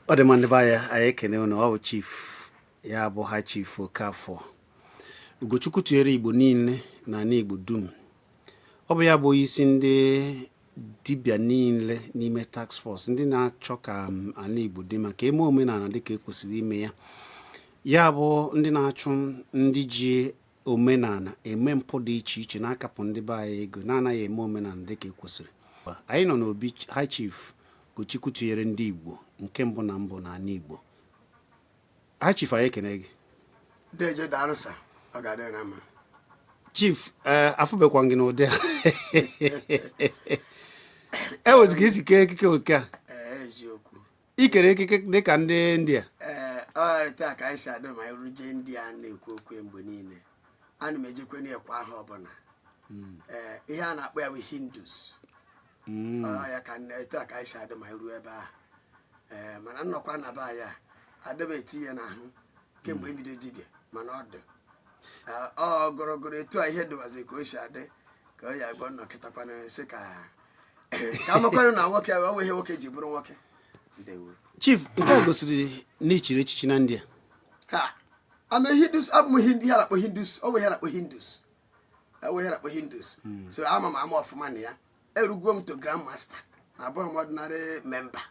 Ọ dị mma, ndị be anyị, anyị ekene unu. Ọ bụ Chief, ya bụ High Chief Okafọ Ugochukwu tụnyere Igbo niile na ala Igbo dum. Ọ bụ ya bụ onye isi ndị dibịa niile n'ime task force, ndị na-achọ ka ala Igbo dị maka eme omenala dịka ekwesịrị ime ya, ya bụ ndị na-achụ ndị ji omenala eme mpụ dị iche iche, na-akapụ ndị be anyị ego, na-anaghị eme omenala dịka ekwesịrị. Anyị nọ n'obi High Chief Ugochukwu tụnyere ndị Igbo nke mbụ na mbụ n'ala Igbo. High Chief, anyị ekene gị. Deje, daalụ sir, ọ ga-adị na mma. Chief, ee, afụbekwa gị n'ụdị a eweziga isi kee ekike oke a. Ee, eziokwu. Ikere ekike dịka ndị India. Ee, ọ etu a ka anyị si adị ma anyị ruje ndị a na-ekwu okwu mgbe niile. Ana m ejekwe na-ekwe aha ọbụla. Ee, ihe a na-akpọ ya bụ Hindus. Ọ ya ka etu a ka anyị si adị ma anyị ruo ebe ahụ. Ee, mana nnọkwa na be anyị a adịba eti ya n'ahụ kemgbe ebido dibịa, mana ọ dị. Ee, ọ gụrụgụrụ etu a ihe dịwazi ka o si adị ka ọ ya agba nnọkịtakwana sị ka amakwanụ na nwoke ọ bụ ihe nwoke ji bụrụ nwoke. Ndewo. Chief, nke a gosiri na ichiri echichi na India. Ha ama Hindus, abụ m Hindu, ihe a na-akpọ Hindus, ọ bụ ihe a na-akpọ Hindus, ọ bụ ihe a na-akpọ Hindus. So ama m ama ọfụma na ya erugo m to grand master na abụghị m ordinary member.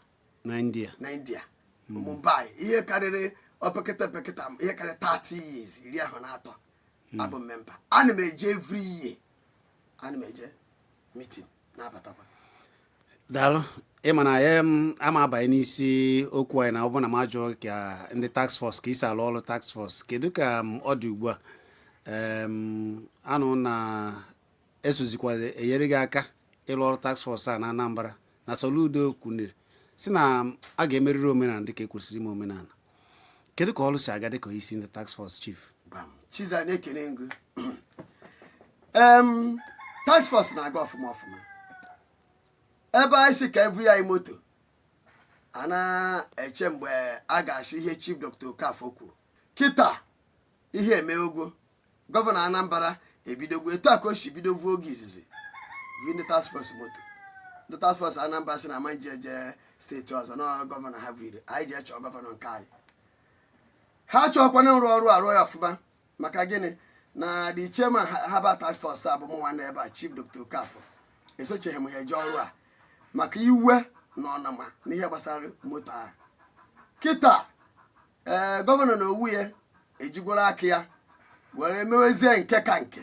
Na India. Na India, Mumbai, ihe karịrị opekata opekata ihe karịrị 30 years, 33, abụ m member. Ana m eje every year, ana m eje meeting na-abatakwa. Daalụ. Ịma na ya m ama abanye n'isi okwu anyị na ọ bụ na m ajụọ ka ndị task force ka isi alụ ọrụ task force, kedu ka ọ dị ugbu a? Anụ na esozikwa enyere gị aka ịlụ ọrụ task force a na Anambra na Soludo kwunere si na a ga-emerịrị omenala dịka ekwesịrị ime omenala. Kedu ka ọrụ si aga dịka isi ndị task force, Chief? Bam. Chiza, na-ekene ngụ. Task force na-aga ọfụma ọfụma. Ebe anyị si ka ebu ya anyị moto a na-eche mgbe a ga-achị ihe Chief Dr. Okafọ kwuru kịta, ihe emeogo gọvanọ Anambra ebidogwo etu a ka o si bido vuo oge izizi vi ndị task force moto. Ndị task force Anambra si na ama nje eje steeti ọzọ na gọvanọ ha viri anyị jee chọọ gọvanọ nke anyị. Ha chọọkwana nrụ ọrụ arụ ya ọfụma. Maka gịnị? Na the chairman haba task force a bụ mụ nwanne ebe a, Chief Dr. Okafọ, esocheghị m ha eje ọrụ a maka iwe na ọnụma n'ihe gbasara moto ahụ. Kịta, ee, gọvanọ na owu ya ejigwara aka ya were mewezie nke ka nke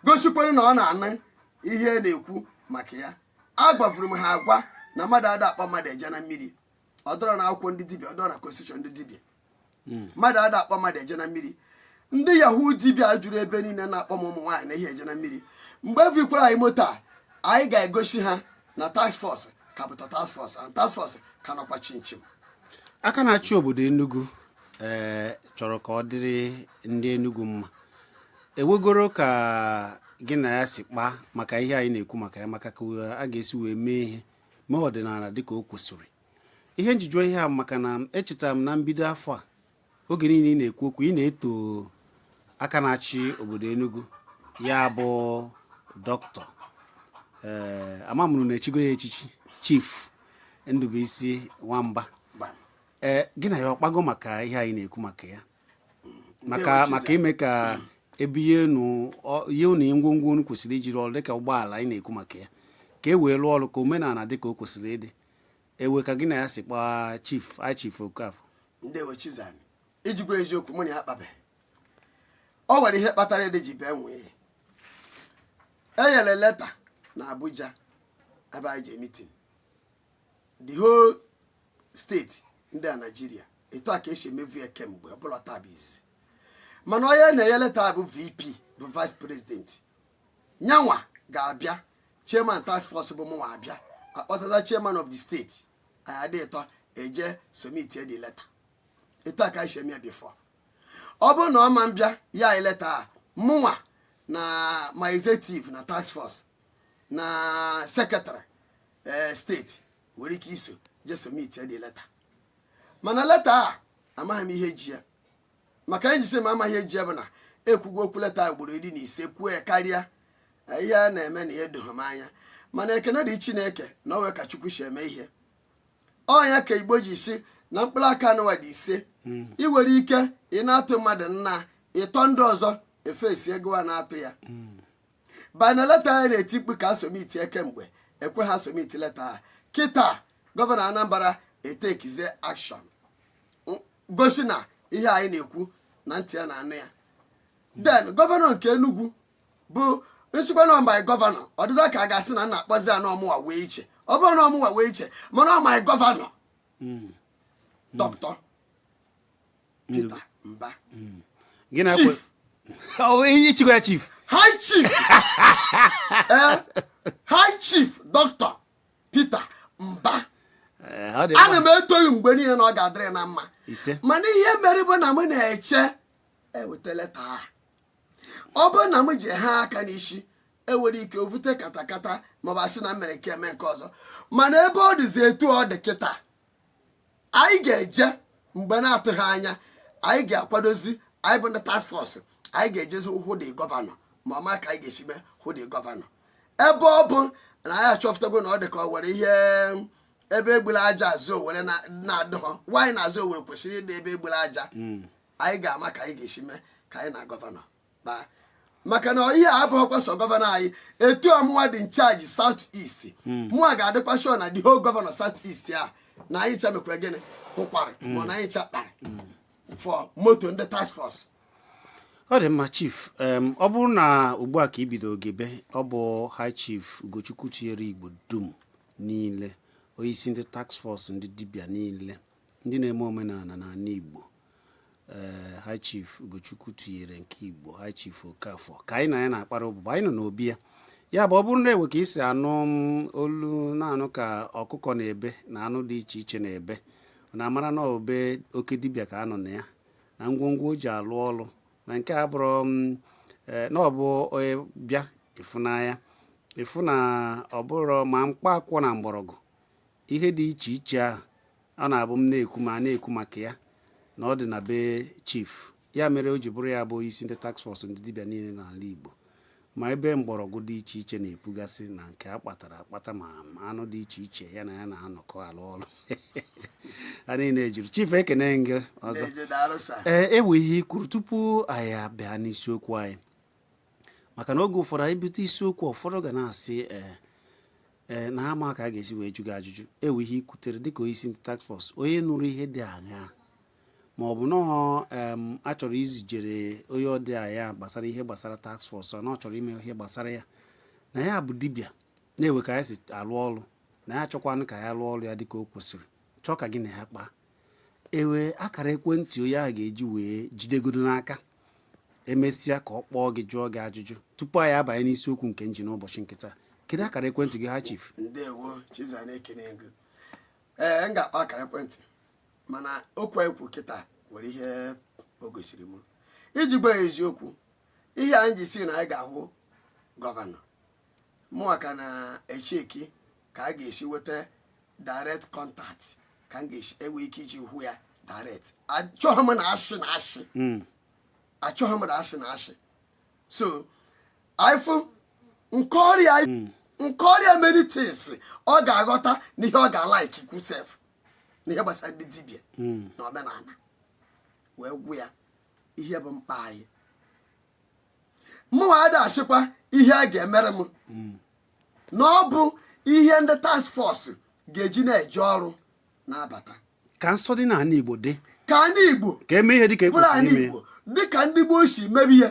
gosikwere na ọ na-anụ ihe na-ekwu maka ya. Agwavuru m ha agwa na mmadụ ada akpọ mmadụ eje na mmiri. Ọ dọrọ na akwụkwọ ndị dibịa, ọ dọrọ na constitution ndị dibịa, mmadụ ada akpọ mmadụ eje na mmiri. Ndị yahoo dibịa juru ebe niile na-akpọ m ụmụ nwaanyị na ihe eje na mmiri. Mgbe evikwara anyị moto a, anyị ga-egosi ha na task force ka bụta task force and task force ka nọkwa chinchin. Aka na-achị obodo Enugu, ee, chọrọ ka ọ dịrị ndị Enugu mma. Ewegoro ka gị na ya si kpaa maka ihe anyị na-ekwu maka ya, maka ka a ga-esi wee mee ihe mee ọdịnala dịka o kwesịrị? Ihe njijụ ihe a maka na echetara m na mbido afọ a, oge niile ị na-ekwu okwu, ị na-eto aka na-achị obodo Enugu, ya bụ dọkịta, ee, ama m na echigo ya echichi, Chief Ndubuisi Nwamba. Gbam. Ee, gị na ya ọkpago maka ihe anyị na-ekwu maka ya, maka Ndewo, maka ime ka ebinye ihe unu ngwongwo unu kwesịrị iji rụọ ọrụ, dịka ụgbọala anyị na-ekwu maka ya, ka e wee rụọ ọrụ ka omenala dị ka o kwesịrị ịdị? Ewe ka gị na ya si kpaa, Chief, High Chief Okafọ? Ndewo, Chizani. Ijikwa eziokwu, mụ na ya akpabeghị. O nwere ihe kpatara ede ji bee nwee e nyere leta na Abuja ebe anyị je meeting, the whole steeti ndị a Naijiria. Etu a ka esi emevu ya kemgbe ọbụla taa bụ izizi. Mana onye na-enye leta bụ VP, bụ vice president nyanwa ga-abịa, chairman task force bụ mụnwa abịa, akpọtaza chairman of the state, anyị adị ịtọ eje submit the letter. Etu a ka anyị si eme ya before. Ọ bụrụ na ọ ma mbịa ya anyị leta a, mụnwa na ma executive na task force na secretary ee steeti nwere ike iso je submit the letter. Mana leta a, amaghị m ihe ji ya. Maka anyị ji sị m amaghị ihe ji ya bụ na ekwugo okwu leta ugboro 15, kwuo ya karịa. Ihe a na-eme na ihe edoghị m anya. Mana ekene dị Chineke na o wee ka Chukwu si eme ihe. Ọnya ka Igbo ji si Na mkpụrụ aka anụwa dị 5. Ị nwere ike ị na-atụ mmadụ nna ịtọ ndị ọzọ efesi ego a na-atụ ya bana letter ya na-eti mkpu ka a submit kemgbe ekwe ha submit letter ha. Kịta gọvanọ Anambra etekizie action, gosi na ihe anyị na-ekwu na ntị ya na-anụ ya. Then gọvanọ nke Enugu bụ nsikwa na my gọvanọ, ọ dịza ka a ga-asị na nna akpọzi ya na ọmụwa wee iche. Ọ bụrụ na ọmụwa wee iche, mana ọ my gọvanọ, Dr. Peter Mba. Gị na-ekwe Chief. Ọ ihe ichikwa ya chief. High Chief, High Chief Dr. Peter Mba. Ee, ọ dị Ana mma. m etoghị mgbe niile na ọ ga-adịrị na mma. Ise. Mana ihe mere bụ na m na-eche eweta letter a. Ọ bụrụ na m ji ha aka n'isi, enwere ike ovute katakata maọbụ asị na m mere nke eme nke ọzọ. Mana ebe ọ dịzi etu ọ dị kịta, anyị ga-eje mgbe na-atụghị anya. Anyị ga-akwadozi, anyị bụ ndị task force, anyị ga-ejezi hụ dị gọvanọ ma ọ mara ka anyị ga-esi mee hụ dị gọvanọ, ebe ọ bụ na anyị achọpụtago na ọ dị ka ọ nwere ihe ebe egbula aja azụ owere na-adịghọ nwaanyị na-azụ owere kwesịrị ịdị ebe egbula aja. Anyị ga-ama ka anyị ga-esi mee ka anyị na gọvanọ kpaa, maka na ihe a abụghịkwa sọ gọvanọ anyị. Etu ọmụnwa dị in charge South East, mụnwa ga-adịkwa sure na the whole gọvanọ South East a na anyị cha mekwa gịnị hụkwara ma na anyị cha kparị for moto ndị task force. Ọ dị mma, chief. Ọ bụrụ na ugbu a ka i bido gebe, ọ bụ High Chief Ugochukwu tinyere Igbo dum niile, onyeisi ndị task force, ndị dibịa niile, ndị na-eme omenala n'ala Igbo, ee, High Chief Ugochukwu tinyere nke Igbo, High Chief Okafọ, ka anyị na ya na-akpara ụbụbụ. Anyị nọ n'obi ya. Ya bụ, ọ bụrụ na ewe ka isi anụ m olu na-anụ ka ọkụkọ na-ebe na anụ dị iche iche na-ebe, na amara na obe oke dibịa ka a nọ na ya, na ngwongwo o ji alụ ọrụ na nke a bụrụ m na ọ bụ onye bịa ịfụnanya ịfụ na ọ bụrụ ma mkpa akwụkwọ na mgbọrọgwụ ihe dị iche iche ahụ ọ na-abụ m na-ekwu ma na-ekwu maka ya na ọ dị na be chief. Ya mere o ji bụrụ ya bụ isi ndị task force, ndị dibịa niile n'ala Igbo, ma ebe mgbọrọgwụ dị iche iche na-epugasị na nke a kpatara akpata, ma anụ dị iche iche ya na ya na-anọkọ alụ ọrụ ha niile juru. Chief, ekene gị ọzọ. Na-eje, daalụ sir. Ee, ewe ihe i kwuru tupu anyị abịa n'isiokwu anyị, maka na oge ụfọdụ anyị bute isiokwu, ụfọdụ ga na-asị ee ee na ama ka a ga-esi wee jụ gị ajụjụ. Ewe ihe i kwutere dịka onye isi ndị task force, onye nụrụ ihe dị aṅaa, ma ọ bụ nọọ a chọrọ izijere onye ọdị ya gbasara ihe gbasara task force, ọ na ọ chọrọ ime ihe gbasara ya na ya bụ dibịa na-ewe ka ya si alụ ọrụ, na ya achọkwanụ ka ya lụọ ọrụ ya dịka o kwesịrị, chọọ ka gị na ya kpaa. Ewe akara ekwentị onye ahụ ga-eji wee jidegodo n'aka, emesịa ka ọ kpọọ gị jụọ gị ajụjụ tupu anyị abanye n'isiokwu nke nji n'ụbọchị nke taa. Kedu akara ekwentị gị, ha chief? Ndewo, Chiza, na-ekene gị. Ee, m ga-akpọ akara ekwentị, mana okwu ekwu kịta nwere ihe o gosiri m iji gwa ya eziokwu. Ihe anyị ji si na anyị ga-ahụ gọvanọ, mụnwa ka na-echeki ka a ga-esi weta direct contact, ka m ga-esi enwe ike iji hụ ya direct. Achọghị m na ashị na ashị, achọghị m na ashị na ashị. So anyị nke ọrịa, nke ọrịa, many things ọ ga-aghọta na ihe ọ ga-alike kwusef na ihe gbasara ndị dibịa na omenala, wee gwụ ya ihe bụ mkpa anyị. Mụnwa ada achịkwa ihe a ga-emere m na ọ bụ ihe ndị task force ga-eji na-eje ọrụ na-abata. Ka nsọ dị n'ala Igbo dị. Ka anyị Igbo ka eme ihe dịka e bụrụ kwesịrị anyị ime ya. Igbo dịka ndị gboo si mebi ya.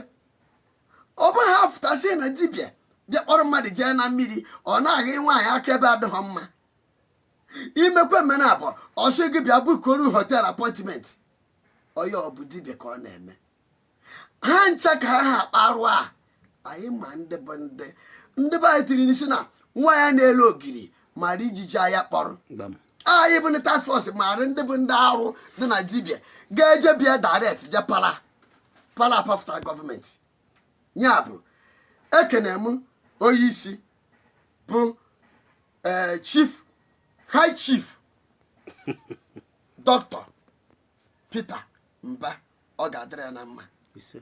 Ọ bụghị ha fụtasị na dibịa bịa kpọrọ mmadụ jee na mmiri, ọ na-agha nwaanyị aka ebe adịghị mma imekwe mmena abụọ, ọsị gị bịa bukoru hotel appointment. Onye ọ bụ dibịa ka ọ na-eme ha ncha ka ha ha akparụ a. Anyị ma ndị bụ ndị be anyị tiri n'isi na nwa ya na-elu ogiri mara ijiji anya kpọrọ. Gbam. Anyị bụ ndị task force maara ndị bụ ndị arụ dị na dibịa ga-eje bịa direct je pala pala apafụta gọọmenti. Ya bụ, ekene m onye isi bụ ee chief, High Chief Dr. Peter Mba. Ọ ga-adịrị ya na mma. Ise.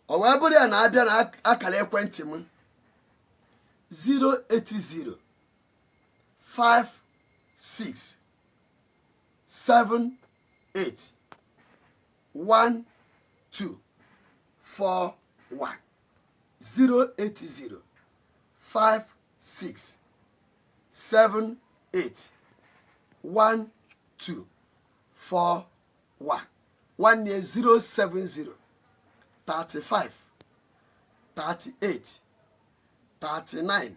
Ọ wee bụrụ ya na-abịa na akara ekwentị m 080 56 7 8 1 2 4 1, 080 5 6 7 8 1 2 4 1. Nwanne ya, 070 35 38 39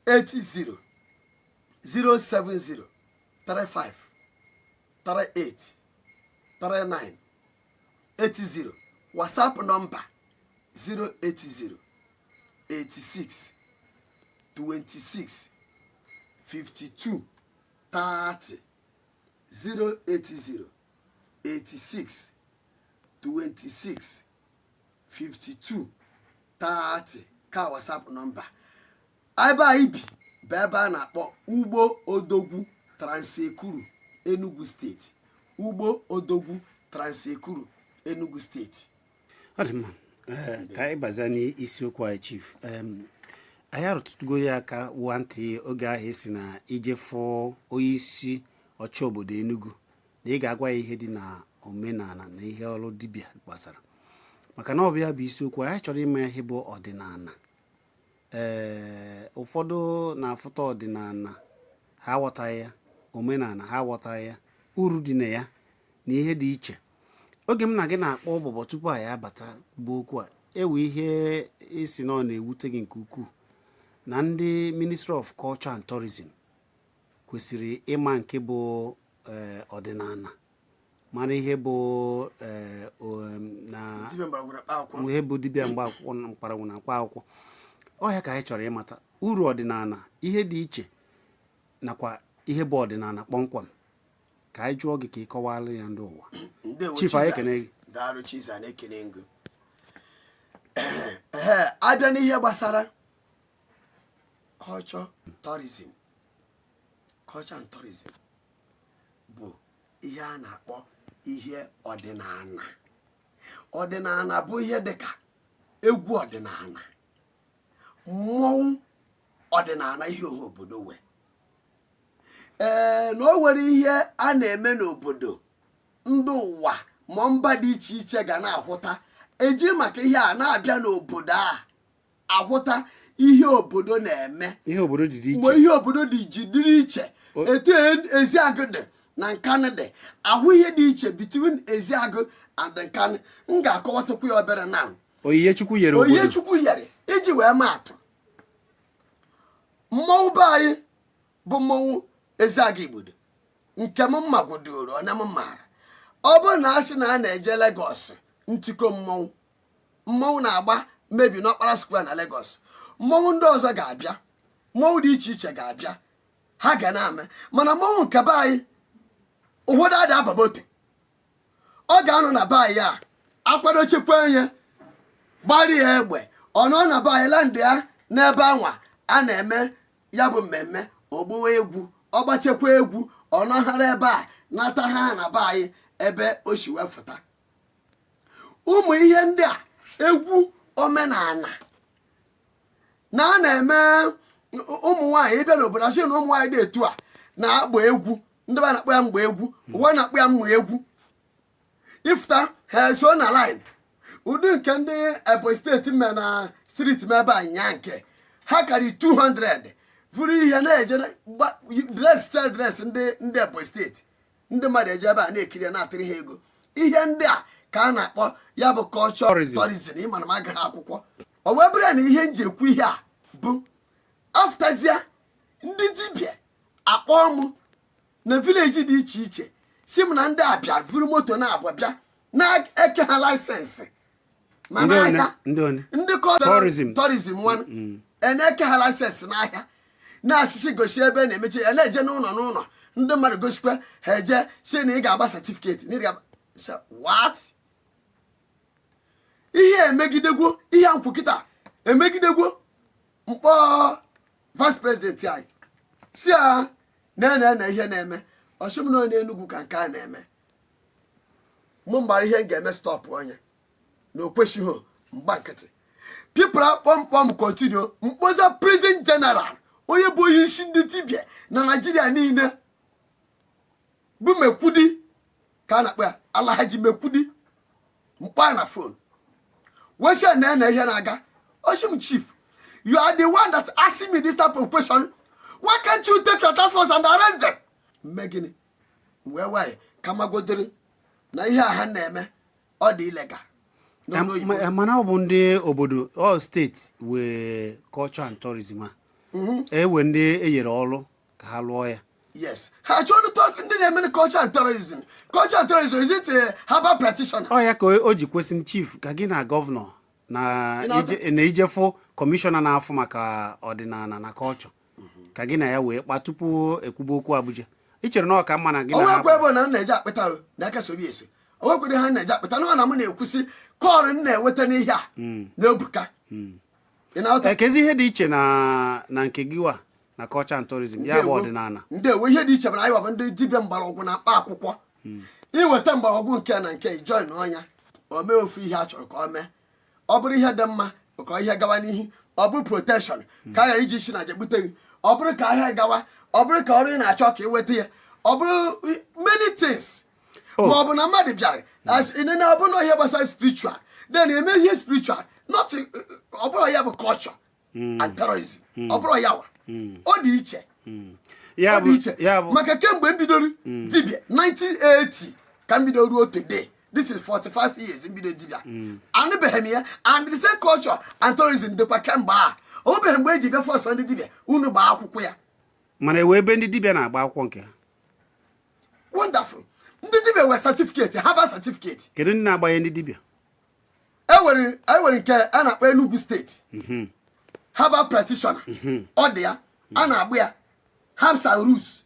80, 070 35 38 39 80. WhatsApp nọmba, 080 86 26 52 30, 080 86 26 52 30 ka WhatsApp nọmba. Ebe anyị bi bụ ebe a na-akpọ Ugbo Odogwu, Trans-Ekulu, Enugu Steeti. Ugbo Odogwu, Trans-Ekulu, Enugu Steeti. Ọ dị mma. Ee, ka anyị bazie n'isiokwu anyị, Chief. Anyị arụtụgo ya aka nwantị oge ahụ esi na ije fụọ onye isi ọchị obodo Enugu na ị ga-agwa ya ihe dị na omenala na ihe ọrụ dibịa gbasara, maka na ọ bụ ya bụ isiokwu anyị chọrọ ịma, ihe bụ ọdịnala. Ee, ụfọdụ na-afụta ọdịnala, ha aghọtaghị ya, omenala, ha aghọtaghị ya, uru dị na ya na ihe dị iche. Oge m na gị na-akpọ ụbọbọ tupu anyị abata bụ okwu a, ewe ihe isi na ọ na-ewute gị nke ukwuu na ndị Ministry of Culture and Tourism kwesịrị ịma nke bụ ọdịnala, mara ihe bụ na dibịa mgbọrọgwụ na mkpa akwụkwọ. Ihe bụ dibịa mgba akwụkwọ na mkparagwụ na mkpa akwụkwọ ọhịa. Ka anyị chọrọ ịmata uru ọdịnala, ihe dị iche nakwa ihe bụ ọdịnala kpọmkwem, ka anyị jụọ gị ka ị kọwara ya ndị ụwa. Ndewo. Chief, anyị Chiza. ekene gị. Daalụ, Chiza, na-ekene ngụ. Ee, abịa n'ihe gbasara culture, tourism, culture and tourism bụ ihe a na-akpọ ihe ọdịnala. Ọdịnala bụ ihe dịka egwu ọdịnala, mmọnwụ ọdịnala, ihe ọha obodo wee ee na o nwere ihe a na-eme n'obodo, ndị ụwa ma mba dị iche iche ga na-ahụta, ejiri maka ihe a na-abịa n'obodo a, ahụta ihe obodo na-eme. Ihe obodo dị dị Mgbe iche. Ihe obodo dị ji dịrị iche, etu Eziagụ dị na Nkanụ dị, ahụ ihe dị iche between Eziagụ and Nkanụ. M ga-akọwatakwu ya obere na Onyinye Chukwu nyere onyinye obodo. Chukwu nyere. Iji wee maa atụ, mmọnwụ be anyị bụ mmọnwụ Eziagụ Igbodo, nke m magodoro onye m maara, ọ bụrụ na a sị na a na-eje Lagos ntiko mmọnwụ, mmọnwụ na-agba mebi n'Ọkpara Square na Lagos, mmọnwụ ndị ọzọ ga-abịa, mmọnwụ dị iche iche ga-abịa, ha ga na-ame. Mana mmọnwụ nke be anyị, ụfọdụ ada aba moto, ọ ga-anọ na be anyị a akwado chekwa ya, gbara ya egbe, ọ nọ na be anyị landị ya n'ebe anwa a na-eme ya bụ mmemme, ogbuwe egwu, ọ gbachekwa egwu, ọ nọghara ebe a nata ha na be anyị ebe o si wee fụta. Ụmụ ihe ndị a, egwu omenala na a na-eme, ụmụ nwaanyị ịbịa n'obodo, asị na ụmụ nwaanyị dị etu a na-agba egwu, ndị be na-akpọ ya mgba egwu, ụwa na-akpọ ya mmụ egwu, ifụta ha eso na line, ụdị nke ndị Ebonyi Steeti mee na street m ebe a nyaa, nke ha karị 200 vụrụ ihe na-eje dress cha dress ndị Ebonyi Steeti, ndị mmadụ eje ebe a na-ekiri ya, na-atịrị ha ego. Ihe ndị a ka a na-akpọ ya bụ culture. Tourism. Tourism. Ịma na m agaghị akwụkwọ, ọ wee bụrụ ya na ihe m ji ekwu ihe a bụ aftazia ndị dibịa akpọọ m na village dị iche iche, si m na ndị a bịa vuru moto na-abịa bịa na-eke ha license ma Ndị one? n'ahịa. Ndị one? Ndị Tourism. Tourism nwan na-eke ha license n'ahịa, na-asịsị gosi ebe na-emechi ya, na-eje n'ụlọ n'ụlọ ndị mmadụ, gosikwa ha, eje si na ị ga-agba certificate na ị ga-agba. What? Ihe emegidegwo, ihe nkwụ kịta emegidegwo. Mkpọ vice president anyị si a na na ihe na-eme ọsị m na onye Enugwu ka nke a na-eme, mụ mgbara ihe m ga-eme, stop onye na o kwesịghị mgba nkịtị. People kpọmkpọm continue mkpoza president general, onye bụ onye isi ndị dibịa na Naijiria niile, bụ Mekwudi. Ka a na-akpọ ya Alhaji Mekwudi. Mkpọ ya na phone wee na na ihe na-aga oshim, "Chief, you are the one that asking me this type of question. Why can't you take your task force and arrest them?" Mme gịnị wee nwanyị kamagodere na ihe a ha na-eme, ọ dị illegal n'ọnụ oyibo. Mana ọ bụ ndị obodo ọ steeti wee culture and tourism a ewe ndị enyere ọrụ ka ha lụọ ya. Yes, ha chọrọ ndị na-eme culture and tourism. Culture and tourism, is it a herbal practitioner? Ọ ya ka o ji kwesị, chief, ka gị na gọvanọ na Ị na-aghọta? na ijefu kọmishọna na-afụ maka ọdịnala na culture, ka gị na ya wee kpaa tupu ekwube okwu Abuja. Ị chere na ọ ka mma na gị na ha Onwekwa ebe na m na-eje akpịta o na aka sobi eso. Onwekwere ha na-eje akpịta na m na-ekwusi kọọrụ m na-enweta n'ihe a na-ebuka. Ị na-aghọta? Kezi ihe dị iche na nke gị wa na culture and tourism, ya bụ Ndewo. ọdịnala? Ndewo. Ihe dị iche bụ na anyị bụ ndị dibịa mgbọrọgwụ na mkpa akwụkwọ. Iweta mgbọrọgwụ nke na nke join ọnya, o mee ofu ihe a chọrọ ka o mee. Ọ bụrụ ihe dị mma ka ihe gawa n'ihu, ọ bụrụ protection ka a ghara iji isi na jegbute gị, ọ bụrụ ka ahịa gawa, ọ bụrụ ka ọrụ ị na-achọ ka ị nweta ya, ọ bụrụ many things. Oh. Ma ọ bụ na mmadụ bịara as ị nene, ọ bụrụ na ihe gbasara spiritual, then eme ihe spiritual, not ọ bụrụ ya bụ culture and tourism. Ọ bụrụ ya wa, ọ dị iche. Ya Ọ dị bụ iche. Ya bụ Maka kemgbe m bidoro dibịa 1980 ka m bido ruo today, this is 45 years m bido dibịa, anụbeghị m ya. And the same culture and tourism dịkwa kemgbe a. O beghị mgbe eji bịa force ndị dibịa unu gbaa akwụkwọ ya. Mana ewe ebe ndị dibịa na-agba akwụkwọ nke ha? Wonderful. Ndị dibịa nwere certificate, herbal certificate. Kedu ndị na-agbanye ndị dibịa? Enwere nke a na-akpọ Enugu Steeti herbal practitioner. Ọ dị ya a na-agba ya herbs and roots.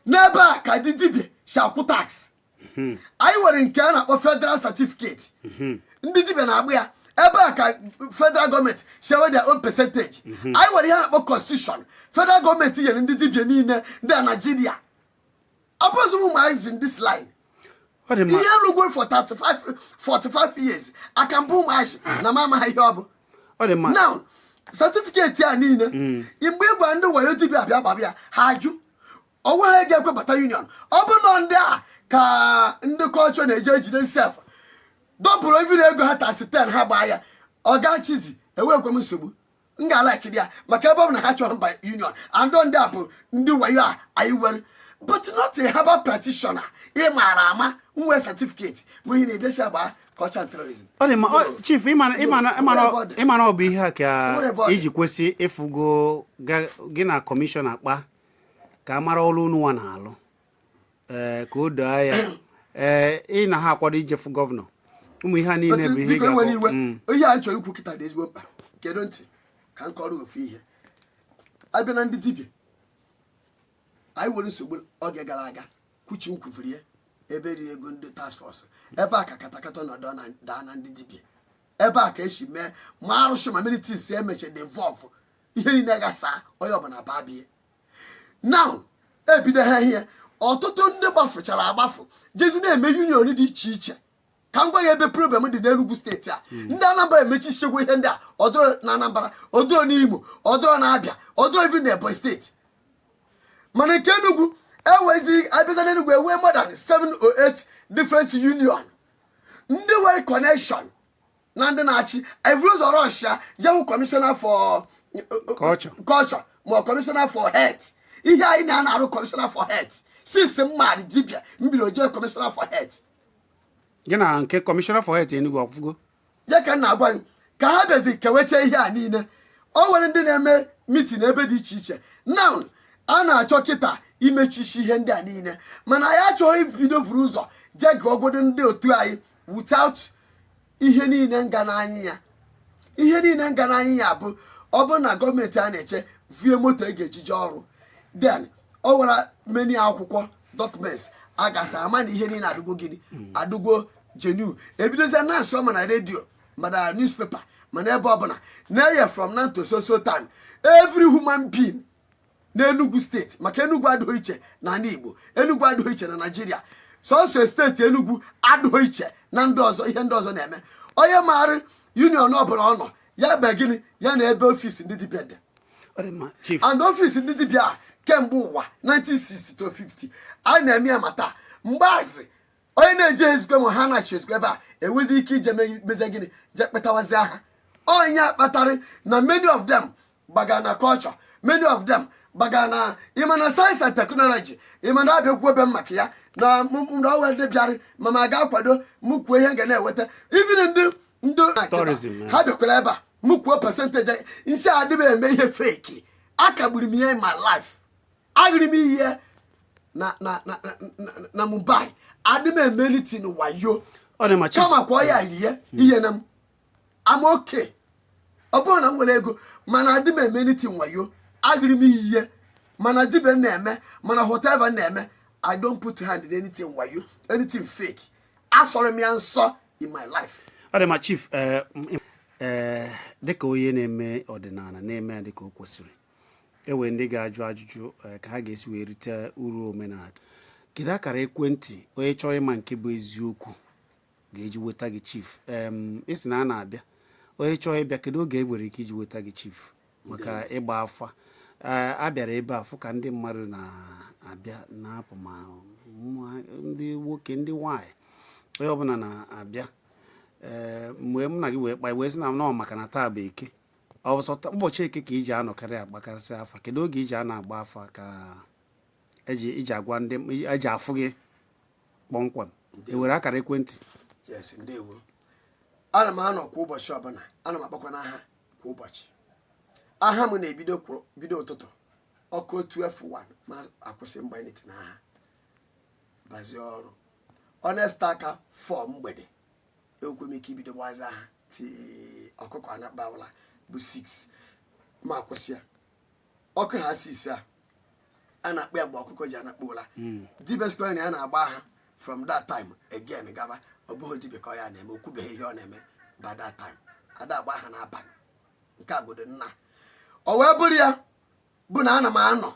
N'ebe a ka ndị dibịa si akwụ tax. Anyị nwere nke a na-akpọ federal certificate. Ndị dibịa na-agba ya. Ebe a ka federal gọọmenti share their own percentage. Anyị nwere ihe a na-akpọ constitution federal gọọmenti nyere ndị dibịa niile ndị a Naijiria. Abụzụ ụmụ anyị in this line. Ọ dị mma. Ihe rugwo for 35 45 years aka mbụ, ụmụazị na m amaghị ihe ọ bụ. Ọ dị mma. Now, certificate a niile, mgbe ị gwa ndị wayo dibịa abịa gbabịa, ha ajụ onwe ha ga-ekwebata union. Ọ bụ na ndị a ka ndị culture na-eje ejide sef dọbụrụ even ego ha tax 10 ha gbaa ya. Ọ ga-chizi enwekwe m nsogbu, m ga-alakiri ya, maka ebe ọ bụ na ha chọrọ mba union and ndị a bụ ndị wayo a anyị were, but not a herbal practitioner ị maara ama nwee certificate bụ ihe na-ebiachi agba culture and tourism. Ọ dị mma. Chief, ịma ịma na- ịma na Nwere ebe ọ dị. ịma na ọ bụ ihe a ka Nwere ebe ọ dị. iji kwesị ịfụgo gị na kọmishọna kpa ka a mara ọrụ unu nwa na-alụ, ee, ka o doo anya, ee, ị na ha akwado ijefu gọvanọ. Ụmụ ihe a niile bụ ihe ị Biko, enwere ga-akọ. iwe. Ihe a m chọrọ ikwu kịta dị ezigbo mkpa. Kedu ntị ka m kọrọ ofu ihe. Abịa na ndị dibịa, anyị nwere nsogbu oge gara aga. Kwuchi m kwufuru ya ebe riri ego ndị task force. Ebe a ka katakata nọdụ na daa na ndị dibịa. Ebe a ka esi mee ma arụsị ma many things emeche dị involve. Ihe niile gasa onye ọbụla baa bie. Now ebido ha ihe ọtụtụ ndị gbafuchara agbafu jezi na-eme union dị iche iche. Ka m gwa ya ebe problem dị n'Enugu Steeti a. Ndị Anambra emechichegwo ihe ndị a. Ọdụrụ na Anambra, ọdụrụ n'Imo, ọdụrụ na Abịa, ọdụrụ even na Ebonyi Steeti. Mana nke Enugu ewezi abịaza n'Enugu, enwee more than 7 or 8 different union. Ndị nwere connection na ndị na-achị evuru ụzọ rọshia jehu commissioner for Culture. culture ma ọ commissioner for health. Ihe anyị na-arụ commissioner for health since mmadụ dibịa mbido jee commissioner for health. Gị na nke kọmishọna for health Enugu ọfụgo? Ya ka m na-agwa gị ka ha bịazi keweche ihe a niile. O nwere ndị na-eme meeting ebe dị iche iche. Now a na-achọ kịta imechichi ihe ndị a niile, mana anyị achọghị ibido vuru ụzọ jee gụọ ogodo ndị otu anyị without ihe niile nga n'anya ya. Ihe niile nga n'anya ya bụ ọ bụrụ na gọọmenti a na-eche vie moto e ga-ejije ọrụ, then ọ nwere many akwụkwọ documents a gasị ama na ihe niile adụgo gịnị, adụgo genuine. Ebidozie na nsọ ma na redio ma na newspaper ma na ebe ọbụla na-eye from now to so so time, every human being n'Enugu Steeti, maka Enugu adịghị iche na ala Igbo, Enugu adịghị iche na Naijiria, sọsọ steeti Enugu adịghị iche na ndị ọzọ. Ihe ndị ọzọ na-eme, onye maara union ọbụla ọ nọ ya be gịnị ya na ebe office ndị dibịa dị. Ọ dị mma, chief. And office ndị dibịa a, kemgbe ụwa 1960 to 50 a na-eme ya. Ma taa mgbaazị Onye na-eje ezikwe ma ha na-achị ezikwe ebe a enwezi ike ije mezie gịnị, je kpetawazi aha onye akpatara na many of them gbaga na culture, many of them gbaga na ịma na science and technology. Ịma na abịakwuo ebe m maka ya na na ọwa ndị bịara ma ma ga-akwado m kwuo ihe m ga na-eweta, even ndị Tourism, ha bịakwara ebe a, m kwuo percentage nsị adịm eme ihe fake. Akagburu m ihe in my life, aghịrị m ihe na Mumbai, adị m eme anything wayo. Ọ dị ma, chief. Kama kwa ya rie ihe na m am okay. Ọ bụrụ na m nwere ego, mana adị m eme anything wayo. Aghịrị m ihe mana dibe m na-eme, mana whatever m na-eme, I don't put hand in anything wayo, anything fake. Asọrọ m ya nsọ in my life. Ọ dị ma, chief. Ee, dịka onye na-eme ọdịnala, na-eme ya dịka o kwesịrị, enwere ndị ga-ajụ ajụjụ ka ha ga-esi wee rite uru omenala. Kedu akara ekwentị onye chọrọ ịma nke bụ eziokwu ga-eji weta gị, chief? Ị sị na a na-abịa, onye chọrọ ịbịa, kedu oge e nwere ike iji weta gị, chief, maka ịgba afa? Ee, a bịara ebe a fụ ka ndị mmadụ na-abịa na-apụ, ma ndị nwoke, ndị nwanyị, onye ọbụla na-abịa. Ee, mgbe m na gị wee kpaa, wee sị na nọọ maka na taa bụ Eke, ọ bụ sọ ụbọchị Eke ka iji anọkarị agbakarịsị afa? Kedu oge iji a na-agba afa ka eji iji agwa ndị eji afụ gị kpọmkwem? Ewere akara ekwentị? Yes, ndewo. Ana m anọ kwa ụbọchị ọbụla, ana m akpakwa n'aha kwa ụbọchị. Aha m na-ebido bido ụtụtụ ọkụ 12:1 ma akwụsị mgbanite n'aha, bazie ọrụ honest aka 4 mgbede. Ekwe m ike ibido gbazi aha ti ọkụkọ anakpawụla bụ 6 ma akwụsị ya. Ọkụ ha 6 a a na-akpọ ya mgbe ọkụkọ ji anakpọ ụla. Dibia square na ya na-agba aha from that time again gaba. Ọ bụghị dibia ka ọ ya na-eme, o kwubeghị ihe ọ na-eme by that time. Ada agba aha n'abalị nke agodo nna. Ọ wee bụrụ ya bụ na ana m anọ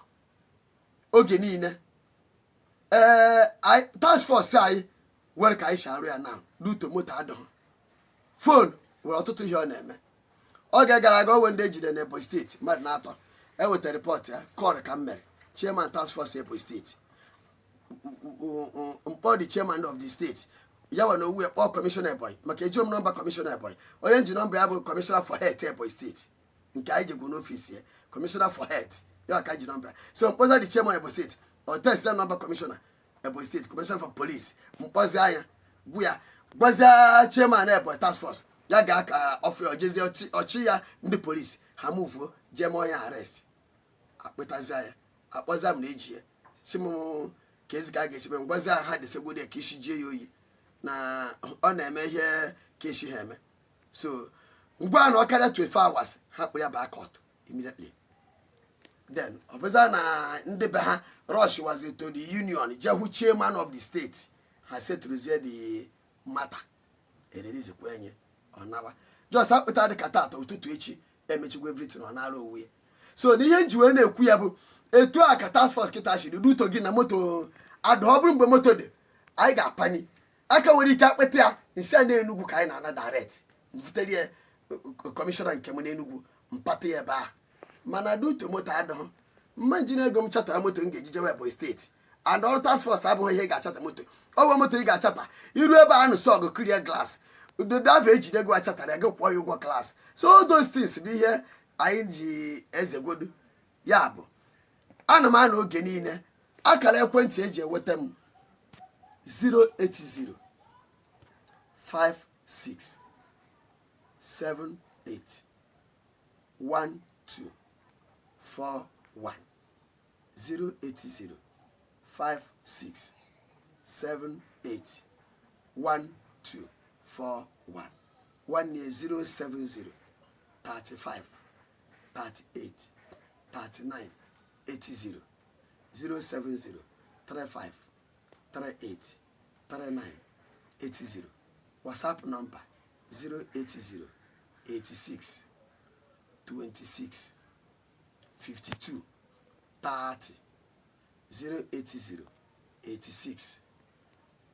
oge niile. Ee, task force anyị nwere ka anyị si arụ ya na luto moto adọghị, phone nwere ọtụtụ ihe ọ na-eme. Oge gara aga, onwe ndị ejide na Ebonyi Steeti, mmadụ na-atọ eweta report ya kọrọ ka m mere chairman task force Ebonyi Steeti, mkpọ the chairman of the state ya wa na owu ya kpọọ kọmishọna Ebonyi, maka eji m nọmba kọmishọna Ebonyi. Onye nji nọmba ya bụ kọmishọna for health Ebonyi Steeti, nke anyị jegwu n'ofisi ya, kọmishọna for health ya ka ji nọmba ya. So mkpọza the chairman Ebonyi Steeti, ọ text nọmba kọmishọna Ebonyi Steeti, kọmishọna for police. Mkpọzi anya gwu ya, gwazie chairman Ebonyi task force ya gaa ka ọfịa ojezie ọchị ya ndị polisi ha muvuo jee mee onye arrest, akpịtazia ya, akpọzia m na eji ya si m ka ezi ka a ga-esi mee. Ngwazia ha desegodi ka isi jie ya oyi na ọ na-eme ihe ka esi ha eme. So ngwa na ọ karịa 24 hours, ha kpụrụ ya baa court immediately. Then ọ bụza na ndị be ha rush wazi to the union, jee hụ chairman of the state, ha setụrụzie the matter, erelizikwa enye ọ nawa. Just akpụta dị ka tata ụtụtụ echi emechikwa everything, ọ nara onwe ya. So na ihe nji wee na-ekwu ya bụ etu a ka task force kịta siri ruto gị na moto ada. Ọ bụrụ mgbe moto dị, anyị ga-apani aka nwere ike akpịta ya nsị a na-Enugwu ka anyị na-ana direct mvutere ya kọmishọna nke m n'Enugwu, mpata ya ebe a. Mana duto moto adịghị mma, njin ego m chatara moto m ga-eji jewe Ebonyi Steeti, and ọrụ task force abụghị ihe ị ga-achata moto. Ọ bụ moto ị ga-achata iru ebe a nụsọ ọgụ clear glass dava ejide ego achatara ya, gị kwụọ ya ụgwọ glass. So all those things bụ ihe anyị ji ezegwodu ya bụ ana m anọ oge niile. Akara ekwentị eji enweta m: 080 56 78 12 41, 080 56 78 12 41. Nwanne, 070 35 38 39 80, 070 35 38 39 80. WhatsApp number: 080 86 26 52 30, 080 86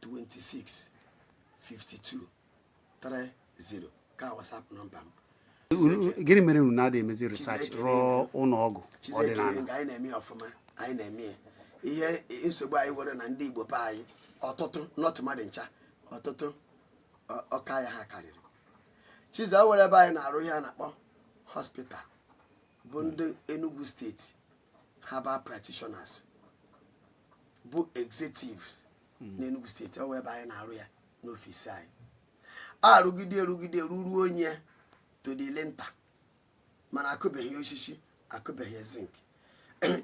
26 52 30 ka WhatsApp nọmba m. Gịnị mere unu na-adị emezi research Chizekere. rụọ ụlọ ọgwụ Chizekere. ọdịnala? Nga anyị na-eme ya ọfụma, anyị na-eme ya. Ihe nsogbu anyị nwere na ndị Igbo be anyị, Ọtụtụ, not mmadụ ncha, ọtụtụ ọka ya ha karịrị. Chiza were ebe anyị na-arụ ihe a na-akpọ hospital bụ ndị Enugu Steeti herbal practitioners bụ executives n'Enugu Steeti. Ọ wụ ebe anyị na-arụ ya n'ofisi anyị. Arụgide erugide ruruo onye to the lintel, mana akụbeghị osisi, akụbeghị zinc.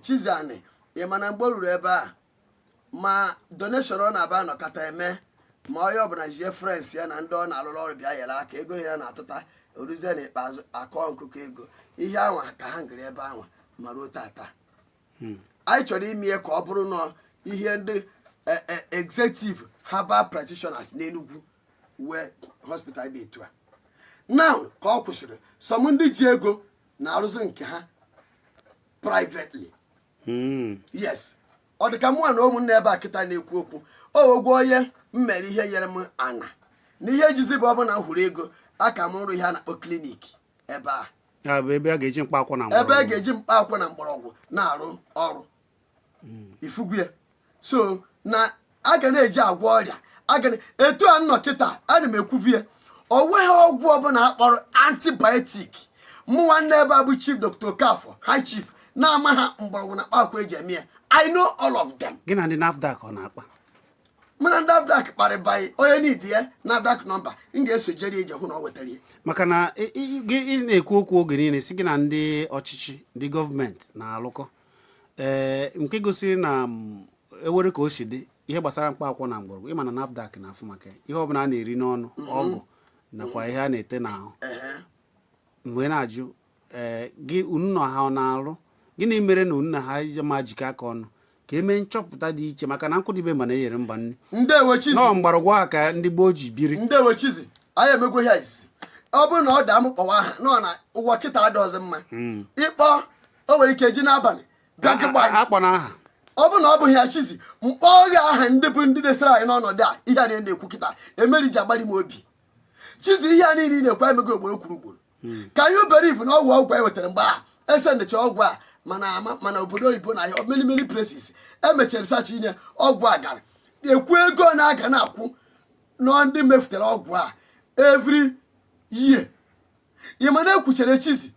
Chizani, ị mana mgbe o ruru ebe a, ma donation ọ na-aba anọkọta eme, ma onye ọbụla jie friends ya na ndị ọ na-alụrụ ọrụ bịa nyere aka, ego ya na-atụta oruzie n'ikpeazụ akọọ nkụkọ ego ihe anwa ka ha ngere ebe anwa. Ma ruo tata, anyị chọrọ ime ya ka ọ bụrụ na ihe ndị executive herbal practitioners n'Enugu wee hospital dị etu a. Now ka ọ kwụsịrị, some ndị ji ego na-arụzi nke ha privately. Yes, ọ dị ka mụnwa na ụmụnne ebe a kịta na-ekwu okwu o ogwo onye m mere ihe nyere m ana na ihe ejizi bụ ọ bụ na m hụrụ ego aka m nrụ ihe a na-akpọ clinic ebe a. Ya bụ ebe a ga-eji mkpa akwụkwọ na ebe a mgbọrọgwụ. Ga-eji mkpa akwụkwọ na mgbọrọgwụ na-arụ ọrụ ifugu ya, so na a ga na-eji agwọ ọrịa a ga etu a nnọ kịta. Ana m ekwuvi ya, o nweghị ọgwụ ọbụla akpọrọ antibiotic mụ nwanne ebe a bụ Chief Dr. Okafor, High Chief, na-ama ha mgbọrọgwụ na mkpa akwụkwọ eji eme ya. I know all of them. Gị na ndị NAFDAC ọ na-akpa? Mụ na ndị NAFDAC kparịbaghị. Onye need ya NAFDAC number, m ga-eso jere ije hụ na ọ wetara ya. Maka na gị ị na-ekwu okwu oge niile si gị na ndị ọchịchị, ndị gọọmenti na-alụkọ, ee, nke gosiri na ewere ka o si dị ihe gbasara mkpa akwụkwọ na mgbọrọgwụ. Ịma na NAFDAC na-afụ maka ya, ihe ọbụla a na-eri n'ọnụ, ọgwụ nakwa ihe a na-ete n'ahụ. Mgbe na-ajụ, ee, gị unu na ha ọ na-alụ, gịnị mere na unu na ha ma jikọ aka ọnụ ka emee nchọpụta dị iche? Maka na nkụdịbe mba na-enyere mba nri. Ndewo, Chizi. Nọọ mgbọrọgwụ a ka ndị gboo ji biri. Ndewo, Chizi. Anyị emegwo ihe izizi. Ọ bụrụ na ọ daa m kpọwa aha nọ na ụwa kịta adịghịzị mma ịkpọ. O nwere ike ji n'abalị bịa gị gba anyị. Akpọ na aha. Ọ bụrụ na ọ bụghị ya, Chizi, mkpọ gị aha ndị bụ ndị desara anyị n'ọnọdụ a. Ihe a na-ekwu kịta emeri ji agbari m obi. Chizi, ihe a niile ị na-ekwu emego ugboro kwuru ugboro ka anyị believe na ọgwụ ọgwụ e wetara mgbe a esendecha ọgwụ a, mana ama mana obodo oyibo na ahịa many many places emechara research inye ọgwụ a gara ekwu ego na-aga na-akwụ nọ ndị mefutere ọgwụ a every year. Ị ma na ekwuchere, Chizi,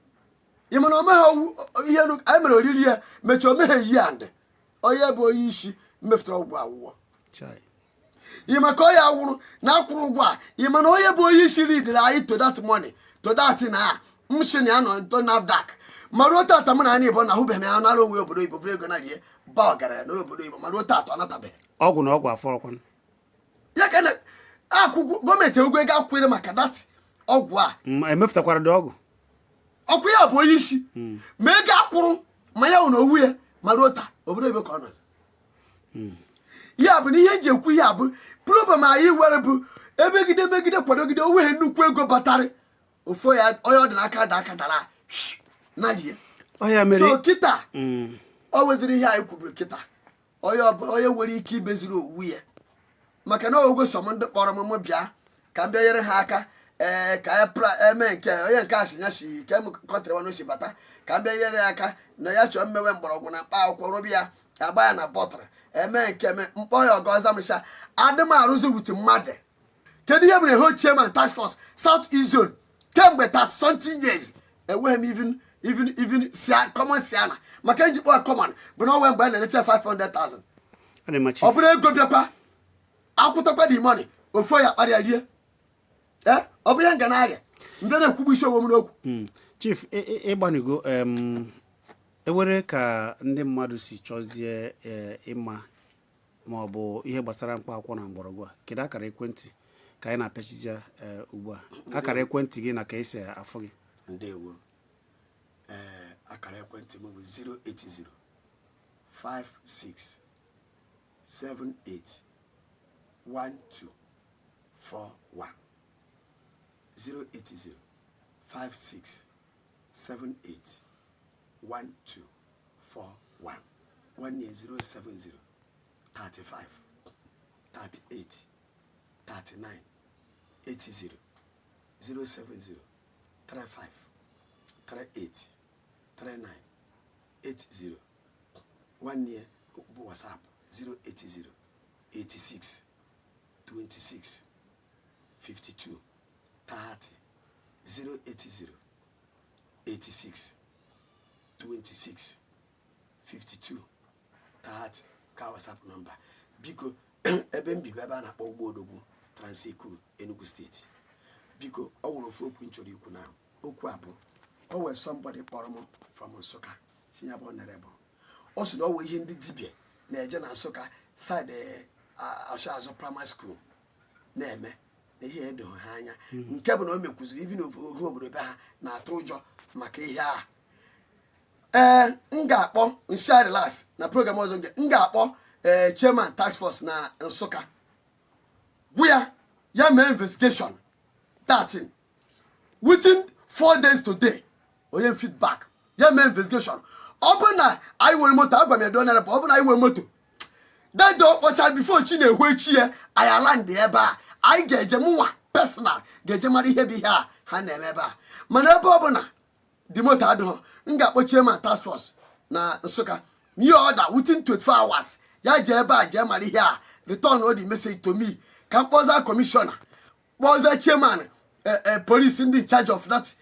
ị ma na omeghe ihe anyị mere oriri ya mechaa omeghe yi and onye bụ onye isi mmefutere ọgwụ awụọ. Chai. Ị maka onye awụrụ na akwụrụ ụgwọ a, ị ma na onye bụ onye isi ridere anyị to that money, to that na m shi na ya nọ nto NAFDAC. Ma ruo tata, mụ na anyị bụ na ahụbeghị m ya nara onwe obodo oyibo bụrụ ego na rie ba ọgaranya n'obodo oyibo. Ma ruo tata ọ natabeghị. Ọgwụ na ọgwụ afọrọkwanụ. Ya ka na akwụkwọ gọọmenti egwu ego akwụkwere maka that ọgwụ a. Emepụtakwara dị ọgwụ. Ọkwụ ya bụ onye isi ma ego akwụrụ ma ya na owu ya. Ma ruo taa, obodo oyibo ka ọ nọ. Ya bụ na ihe eji ekwu ya bụ problem anyị were bụ emegide megide kwadogide onweghị nnukwu ego batarị ofu ya onye ọ dị n'aka da aka dara na die. Ọ ya mere. So kịta o weziri ihe anyị kwuburu kịta, onye ọbụla onye nwere ike imeziri owu ya, maka na ogwe sọm ndị kpọrọ m m bịa ka m bịa nyere ha aka, ee, ka anyị eme nke onye nke asị ya si ke m country nwanne si bata ka m bịa nyere ya aka na ya chọọ mmewe mgbọrọgwụ na mkpa akwụkwọ rụbịa ya agba ya na bottle eme nke eme mkpọ ya ọgọza msha adị m arụzi with mmadụ. Kedu ihe mere ho chairman task force South East Zone kemgbe 30 something years enweghị m even common siana maka eji kpọọ common bụ na onwe mgbe a na-enyecha 500,000. Ọ dị mma, Ọ Chief. bụrụ ego bịakwa akwụtakwa the money ofu ya kparịa rie. Ee, ọ bụ ihe nga na-arịa mgbe na-ekwugbu isi onwe m n'okwu. Chief, ịgbanigo ewere ka ndị mmadụ si chọzie ịma ma ọ bụ ihe gbasara mkpa akwụkwọ na mgbọrọgwụ a, kedu akara ekwentị ka anyị na-apịachizi ugbu a, akara ekwentị gị na ka esi afụ gị? Ndewo. Ee, akara ekwentị m bụ 080 56 78 12 41, 080 56 78 12 41. Nwanne ya 070 35 38 39 80, 070 35 38 39 80. Nwanne ya bụ WhatsApp 080 86 26 52 30. 080 86 26 52 30 ka WhatsApp number. Biko, ebe m bibu, ebe a na-akpọ Ugbo Odogwu, Trans-Ekulu, Enugu Steeti. Biko, ọ nwere ofu okwu m chọrọ ikwu. Na okwu a bụ, o wee somebody kpọrọ m from Nsụka, si ya bụ honorable, ọ sị na ọ wee ihe ndị dibịa na-eje na Nsụka side Ọchazụ Primary School na-eme na ihe edoghị ha anya, nke bụ na o mekwuziri even ohu obodo be ha na-atụ ụjọ maka ihe a. Ee, m ga-akpọ nsi relax na program ọzọ nke m ga-akpọ ee chairman task force na Nsụka, gwu ya ya mee investigation 13 within 4 days today, onye feedback ya mee investigation. Ọ bụ na anyị nwere moto, agwa m ya donere, ọ bụ na anyị nwere moto dede ọkpọcha before chi na-ehwe echi ya, anyị ala ndị ebe a, anyị ga-eje, mụnwa personal ga-eje mara ihe bụ ihe a ha na-eme ebe a. Mana ebe ọ bụ na dị moto adịghọ, m ga-akpọ chairman task force na Nsụka nye order within 24 hours, ya jee ebe a jee mara ihe a, return all the message to me, ka m kpọza commissioner, kpọza chairman police ndị in charge of that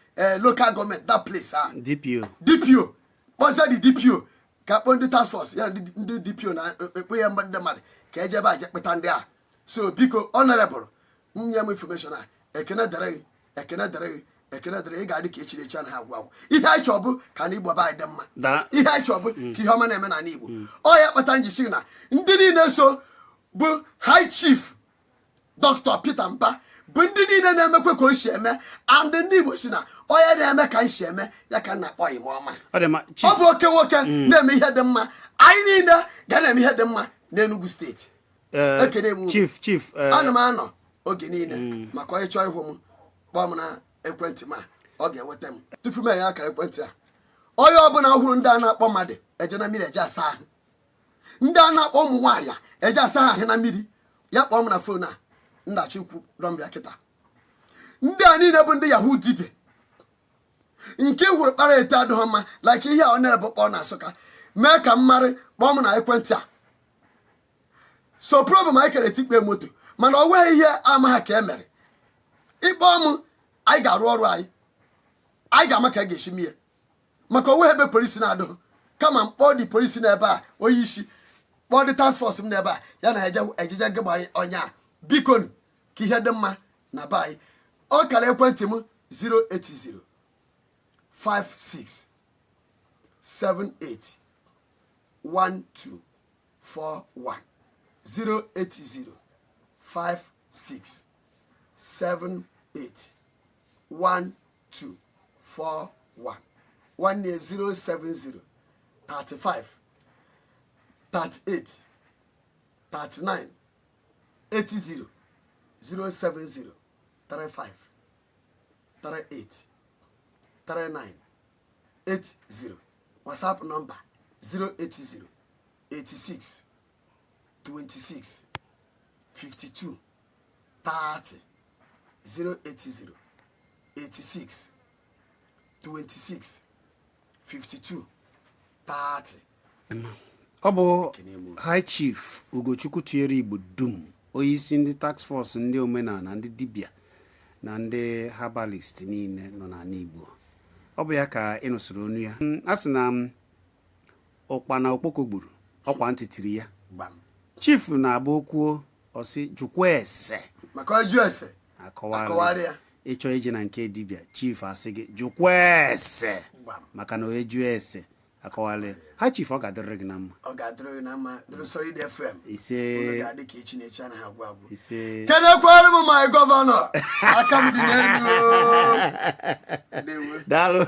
local government, that place ah. DPO. DPO, kpọza the DPO, ka kpọọ ndị task force ya, ndị DPO na ekpe ya ndị mmadụ ka eje ebe a je kpụta ndị a. So biko, honorable, m nye m information a. Ekene dịrị gị, ekene dịrị gị, ekene dịrị gị. Ị ga-adị ka echiri echi anaghị agwụ agwụ. Ihe anyị chọọ bụ ka na Igbo be anyị dị mma. Ihe anyị chọọ bụ ka ihe ọma na-eme n'ala Igbo. Ọ ya kpata njisi na ndị niile so bụ High Chief Dr. Peter Mba bụ ndị niile na-emekwe ka o si eme, and ndị Igbo si na onye na-eme ka m si eme ya ka m na-akpọ im ọma. Ọ dị mma. Ọ Chief. bụ oke nwoke na-eme ihe dị mma. Anyị niile ga na-eme ihe dị mma n'Enugu Steeti. Ekene m unu. Chief. Ana m anọ oge niile maka onye chọọ ịhụ m, kpọọ m na ekwentị m a, ọ ga-enweta m. Tupu m enye akara ekwentị a, onye ọbụla hụrụ ndị a na-akpọ mmadụ eje na mmiri eje asa ahụ, ndị a na-akpọ ụmụ nwaanyị eje asa ahụ na mmiri, ya kpọọ m na phone a ndachikwu rọmbịa kịta. Ndị a niile bụ ndị yahoo dibịa nke ị hụrụ kpara eto adịghị mma, like ihe a ọ na-ebu kpọọ na Nsụka mee ka m marị, kpọọ m na ekwentị a. So problem anyị kere etikpe moto, mana ọ nweghị ihe ama ha ka e mere. Ịkpọọ m, anyị ga-arụ ọrụ anyị, anyị ga-ama ka a ga-esi mie, maka onwe ebe polisi na-adụghị kama m kpọọ dị polisi n'ebe a, onye isi kpọọ dị task force m n'ebe a, ya na eje ejeje gịgba onye a. Biko nu, ka ihe dị mma na be anyị. Ọ kara ekwentị m 080 56 78 12 41, 080 56 78 12 41. Nwanne ya 070 35 38 39 80, 070 35 38 39 80. WhatsApp number 080 86 26 52 30, 080 86 26 52 30. Ọ bụ Ekene m unu. High Chief Ugochukwu Tụnyere Igbo dum, onyeisi ndị task force, ndị omenala, ndị dibịa na ndị herbalist niile nọ n'ala Igbo. Ọ bụ ya ka ị nụsịrị onu ya. A sị na m ụkpana okpoko gburu ọkwa ntị tiri ya. Gbam. Chief na-agba okwuo, ọsị jụkwa ese. Maka ọjụ ese. Akọwara. Akọwara ya. Ịchọ ije na nke dibịa, chief asị gị jụkwa ese. Gbam. Maka na onye jụọ ese, akọwala ya ha. Chief, ọ ga-adịrịrị gị na mma. Ọ ga-adịrị gị na mma, dịrị Solid FM. Ise. Unu ga-adị ka echi na echi anaghị agwụ agwụ. Ise. Kenekwara m my governor, aka m dị n'elu. Ndewo. Daalụ.